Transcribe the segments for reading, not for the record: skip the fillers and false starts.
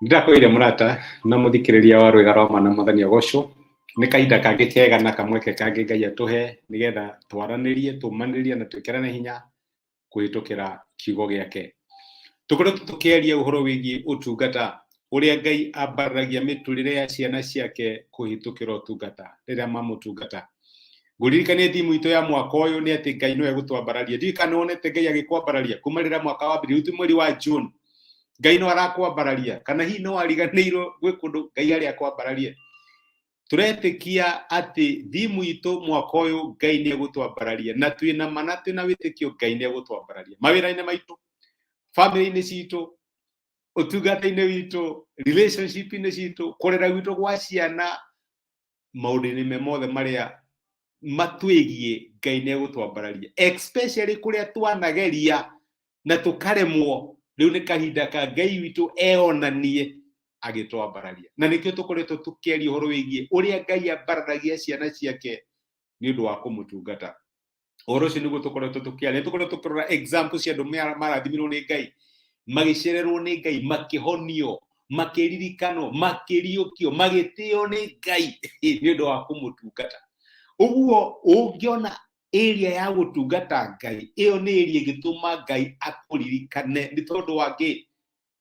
Ndakwĩire mũrata na mũthikĩrĩria wa rwĩga rwa mana mwathani agocwo. Nĩ kahinda kangĩ kega na kamweke kangĩ Ngai atũhe nĩgetha twaranĩrie, tũmanĩrie na twĩkĩrane hinya kũhĩtũkĩra kiugo gĩake. Tũkoretwo tũkĩaria ũhoro wĩgiĩ ũtungata, ũrĩa Ngai ambararagia mĩtũrĩre ya ciana ciake kũhĩtũkĩra ũtungata rĩrĩa mamũtungata. Ngũririkanie thimu itũ ya mwaka ũyũ nĩ atĩ Ngai nĩwe gũtwambararia. Ndiũĩ kana nĩwonete Ngai agĩkwambararia kuma rĩrĩa mwaka wambĩrĩirie, rĩu twĩ mweri wa June. Ngai no arakwambararia kana hihi no ariganĩirwo gwĩ kũndũ Ngai arĩ akwambararie. Tũretĩkia atĩ thimu itũ mwaka ũyũ Ngai nĩ egũtwambararia na twĩna ma na twĩna wĩtĩkio Ngai nĩ egũtwambararia mawĩra-inĩ maitũ, bamĩrĩ-inĩ citũ, ũtungata-inĩ witũ, relationship-inĩ citũ, kũrera gwitũ gwa ciana, maũndũ-inĩ me mothe marĩa matwĩgiĩ Ngai nĩ egũtwambararia, especially kũrĩa twanageria na tũkaremwo. Rĩu nĩ kahinda ka Ngai witũ eonanie agĩtwambararia, na nĩkĩo tũkoretwo tũkĩaria ũhoro wĩgiĩ ũrĩa Ngai ambararagia ciana ciake nĩ ũndũ wa kũmũtungata. Ũhoro ũcio nĩguo tũkoretwo tũkĩaria. Tũkoretwo tũkĩrora example cia andũ marathimirwo nĩ Ngai, magĩcererwo nĩ Ngai, makĩhonio, makĩririkanwo, makĩriũkio, magĩtĩo nĩ Ngai nĩ ũndũ wa kũmũtungata. Ũguo ũngĩona area ya gũtungata Ngai, ĩyo nĩ area ĩngĩtũma Ngai akũririkane. Nĩ tondũ wa kĩ?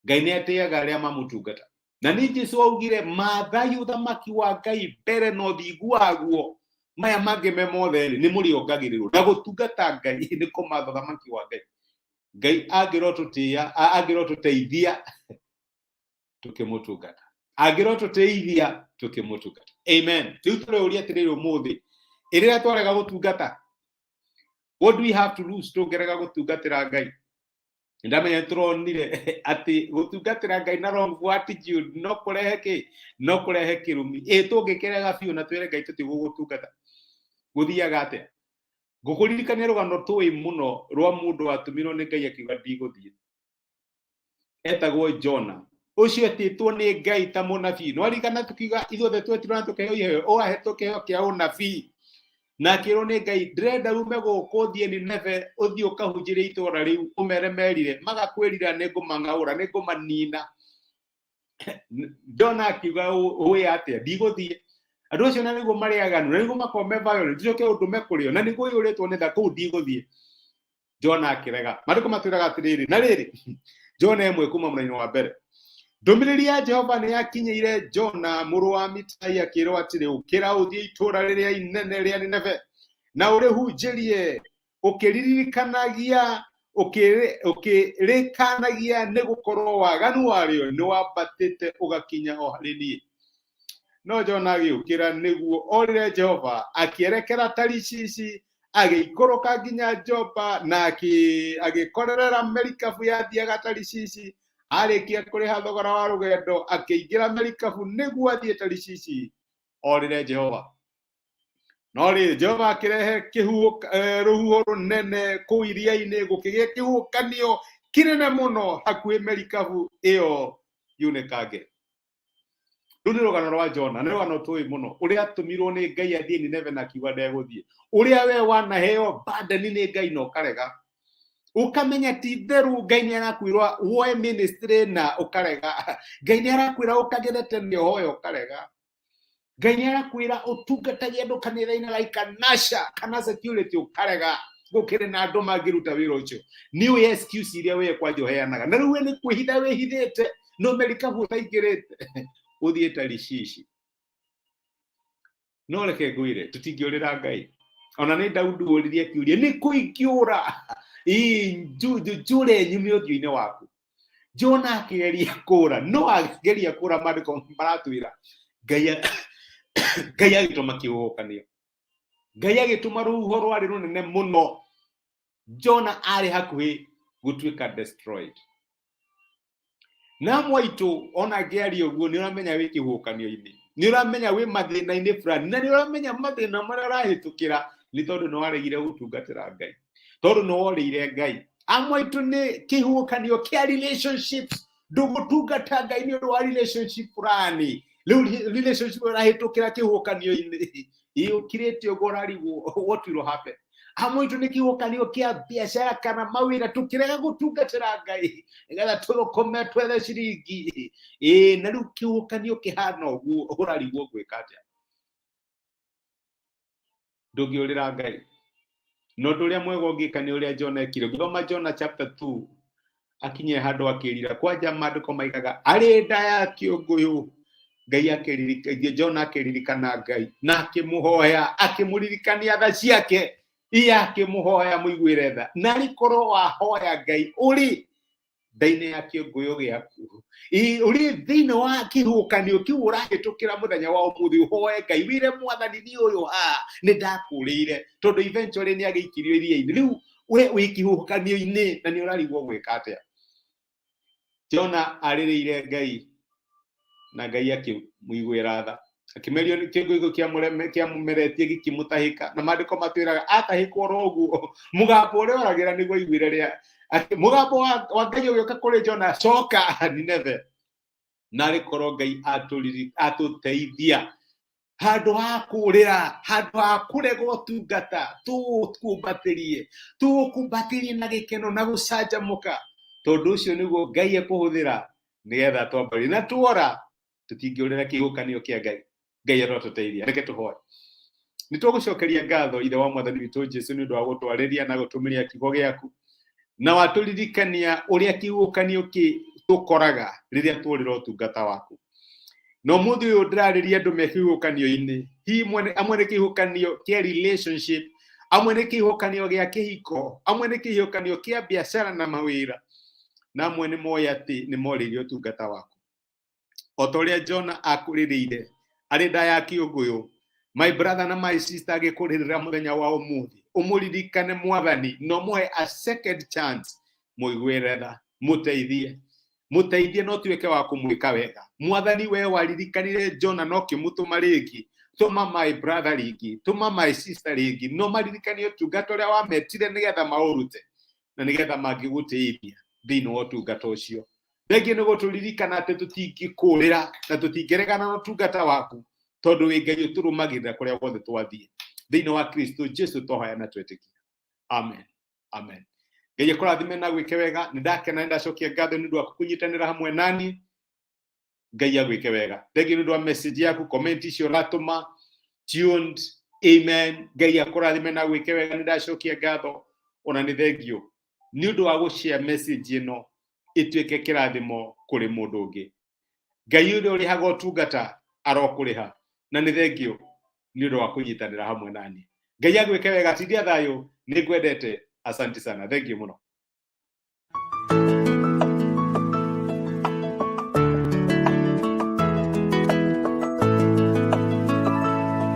Ngai nĩ atĩaga arĩa mamũtungata. Na nĩ Jesu augire, mathai ũthamaki wa Ngai mbere na ũthingu waguo, maya mangĩ me mothe rĩ nĩ mũrĩongagĩrĩrwo. Na gũtungata Ngai nĩ kũmatha ũthamaki wa Ngai. Ngai angĩrotũtĩa, angĩrotũteithia tũkĩmũtungata, angĩrotũteithia tũkĩmũtungata. Amen. Rĩu tũreũria atĩrĩrĩ ũmũthĩ, ĩrĩrĩa twarega gũtungata, what do we have to lose tũngĩrega gũtungatĩra Ngai? Ndamenya tũronire atĩ gũtungatĩra Ngai na wrong attitude no kũrehe kĩ? No kũrehe kĩrumi. Ĩ tũngĩkĩrega biũ na twĩre Ngai tũtigũgũtungata, gũthiaga atĩa? Ngũkũririkania rũgano tũĩ mũno rwa mũndũ watũmirwo nĩ Ngai akiuga ndigũthiĩ, etagwo Jona. Ũcio etĩtwo nĩ Ngai ta mũnabii. No arikana tukiuga ithuothe twetirwo na tũkĩheo iheo, ũahetwo kĩheo kĩa ũnabii na akĩrwo nĩ Ngai, ndĩrenda ume gũkũ ũthiĩ Nineve, ũthiĩ ũkahunjĩrie itũũra rĩu, ũmere merire, magakwĩrira nĩ ngũmang'aũra, nĩ ngũmanina. Jona akiuga ũĩ atĩa, ndigũthiĩ. Andũ acio na nĩguo marĩ aganu, na nĩguo makorwo me violent, njoke ũndũme kũrĩ o na nĩguo ũiyũrĩtwo nĩ tha, kũu ndigũthiĩ. Jona akĩrega. Maandĩko matwĩraga atĩrĩrĩ, na rĩrĩ, Jona 1 kuma mũraini wa mbere, ndũmĩrĩri ya Jehova nĩ yakinyĩire Jona mũrũ wa Amitai akĩrwo atĩrĩ, ũkĩra ũthiĩ itũũra rĩrĩa inene rĩa Nineve na ũrĩhunjĩrie, ũkĩririkanagia ũkĩrĩkanagia, nĩ gũkorwo waganu warĩo nĩ wambatĩte ũgakinya o harĩ niĩ. No Jona agĩũkĩra nĩguo orĩre Jehova, akĩerekera Tarishishi, agĩikũrũka nginya Jopa, na agĩkorerera merikabu yathiaga Tarishishi. Arĩkia kũrĩha thogora wa rũgendo, akĩingĩra merikabu nĩguo athiĩ Tarishishi orĩre Jehova. No rĩrĩ, Jehova akĩrehe rũhuho rũnene kũu iria-inĩ, gũkĩgĩa kĩhuhũkanio kĩnene mũno hakuhĩ merikabu ĩyo yunĩkange. Rũu nĩ rũgano rwa Jona, nĩ rũgano tũĩ mũno, ũrĩa atũmirwo nĩ Ngai athiĩ Nineve na akiuga ndegũthiĩ, ũrĩa we wanaheo burden nĩ Ngai na ũkarega, ũkamenya ti theru Ngai nĩ arakwĩra woe ministry na ũkarega, Ngai nĩ arakwĩra ũkagĩre tene ũhoe ũkarega, Ngai nĩ arakwĩra ũtungatage andũ kanitha-inĩ like kanasha kana security ũkarega, gũkĩrĩ na andũ mangĩruta wĩra ũcio. Nĩ ũĩ excuse iria we kwanja ũheanaga, na rĩu we nĩ kwĩhitha wĩhithĩte no merikabu ũtaingĩrĩte ũthiĩ Tarishishi. No reke ngwĩre, tũtingĩũrĩra Ngai. Ona nĩ Daudi ũririe kĩũria, nĩ kũ ingĩũra njũre nyume ũthiũ-inĩ waku? Jona akĩgeria kũra, no ageria kũra, maandĩko maratwĩra Ngai agĩtũma kĩhuhũkanio, Ngai agĩtũma rũhuho rwarĩ rũnene mũno. Jona arĩ hakuhĩ gũtuĩka destroyed. Na mwaitũ ona ngĩaria ũguo, nĩ ũramenya wĩ kĩhuhũkanio-inĩ, nĩ ũramenya wĩ mathĩna-inĩ fulani, na nĩ ũramenya mathĩna marĩa ũrahĩtũkĩra nĩ tondũ nĩ waregire gũtungatĩra Ngai, tondũ nĩ worĩire Ngai. Amwe aitũ nĩ kĩhuhũkanio kĩa relationships. Ndũgũtungata Ngai nĩ ũndũ wa relationship fulani. Rĩu relationship ĩrahĩtũkĩra kĩhuhũkanio-inĩ, ĩ ũkirĩte ũguo ũrarigwo what will happen. Amwe aitũ nĩ kĩhuhũkanio kĩa biacara kana mawĩra, tũkĩrega gũtungatĩra Ngai nĩgetha tũthũkũme twethe ciringi. Ĩ na rĩu kĩhuhũkanio kĩhana ũguo, ũrarigwo gwĩka atĩa? Ndũngĩũrĩra Ngai. Na ũndũ ũrĩa mwega ũngĩka nĩ ũrĩa Jona ekire. Ũngĩthoma Jona chapter 2, akinyire handũ akĩrira. Kwanja maandĩko maigaga arĩ nda ya kĩũngũyũ, Ngai akĩririkana Jona, akĩririkana Ngai na akĩmũhoya, akĩmũririkania tha ciake, iya akĩmũhoya mũiguĩre tha. Na arĩ korwo wahoya Ngai ũrĩ nda-inĩ ya kĩũngũyũ gĩaku, ũrĩ thĩinĩ wa kĩhuhũkanio kĩu ũrahĩtũkĩra mũthenya wa ũmũthĩ, ũhoe Ngai, wĩre Mwathani, niĩ ũyũ haha nĩ ndakũrĩire, tondũ eventually nĩ agĩikirio iria-inĩ. Rĩu we wĩ kĩhuhũkanio-inĩ na nĩ ũrarigwo gwĩka atĩa. Jona arĩrĩire Ngai na Ngai akĩmũiguĩra tha, akĩmerio nĩ kĩngũigũ kĩamũmeretie gĩkĩmũtahĩka. Na maandĩko matwĩraga atahĩkwo oro ũguo, mũgambo ũrĩa oragĩra nĩguo aiguire rĩa mũgambo wa Ngai ũgĩũka kũrĩ Jona, coka Nineve. Na arĩ korwo Ngai atũteithia, handũ ha kũrĩra, handũ ha kũrega ũtungata, tũũkumbatĩrie, tũũkumbatĩrie na gĩkeno na gũcanjamũka, tondũ ũcio nĩguo Ngai ekũhũthĩra nĩgetha twambarĩrie. Na tuora tũtingĩũrĩra kĩhuhũkanio kĩa Ngai. Ngai arotũteithia. Reke tũhoe. Nĩ tũgũcokeria ngatho Ithe wa Mwathani witũ Jesu nĩ ũndũ wa gũtwarĩria na gũtũmĩria kiugo gĩaku, na watũririkania ũrĩa kĩhuhũkanio kĩ tũkoraga rĩrĩa tuorĩra ũtungata waku. Na ũmũthĩ ũyũ ndĩrarĩria andũ me kĩhuhũkanio-inĩ, hihi amwe nĩ kĩhuhũkanio kĩa relationship, amwe nĩ kĩhuhũkanio gĩa kĩhiko, amwe nĩ kĩhuhũkanio kĩa biacara na mawĩra, na amwe nĩ moĩ atĩ nĩ morĩire ũtungata waku. O ta ũrĩa Jona akũrĩrĩire arĩ nda ya kĩũngũyũ, my brother na my sister agĩkũrĩrĩra mũthenya wa ũmũthĩ, ũmũririkane Mwathani na ũmũhe a second chance. Mũiguĩre tha, mũteithie, mũteithie na ũtuĩke wa kũmwĩka wega. Mwathani, we waririkanire Jona na ũkĩmũtũma rĩngĩ, tũma my brother rĩngĩ, tũma my sister rĩngĩ, no maririkanie ũtungata ũrĩa wametire nĩgetha maũrute na nĩgetha mangĩgũtĩithia thĩinĩ wa ũtungata ũcio. Thengiũ nĩ gũtũririkana atĩ tũtingĩkũrĩra na tũtingĩregana na ũtungata waku, tondũ wĩ Ngai ũtũrũmagĩrĩra kũrĩa guothe twathiĩ. Thĩinĩ wa Kristo Jesu twahoya na twetĩkia, amen, amen. Ngai akũrathime na gwĩke wega. Nĩ ndakena, nĩ ndacokia ngatho nĩ ũndũ waku kũnyitanĩra hamwe nani. Ngai agwĩke wega. Thengiũ nĩ ũndũ wa message yaku, comment icio ũratũma, tuned, amen. Ngai akũrathime na gwĩke wega. Nĩ ndacokia ngatho, ona nĩ thengiũ nĩ ũndũ wa gũshare message ĩno ĩtuĩke kĩrathimo kũrĩ mũndũ ũngĩ. Ngai ũrĩa ũrĩhaga ũtungata arokũrĩha, na nĩ thengiũ nĩ ũndũ wa kũnyitanĩra hamwe nani. Ngai agwĩke wega. Tindia thayũ, nĩ ngwendete. Asante sana, thengiũ mũno.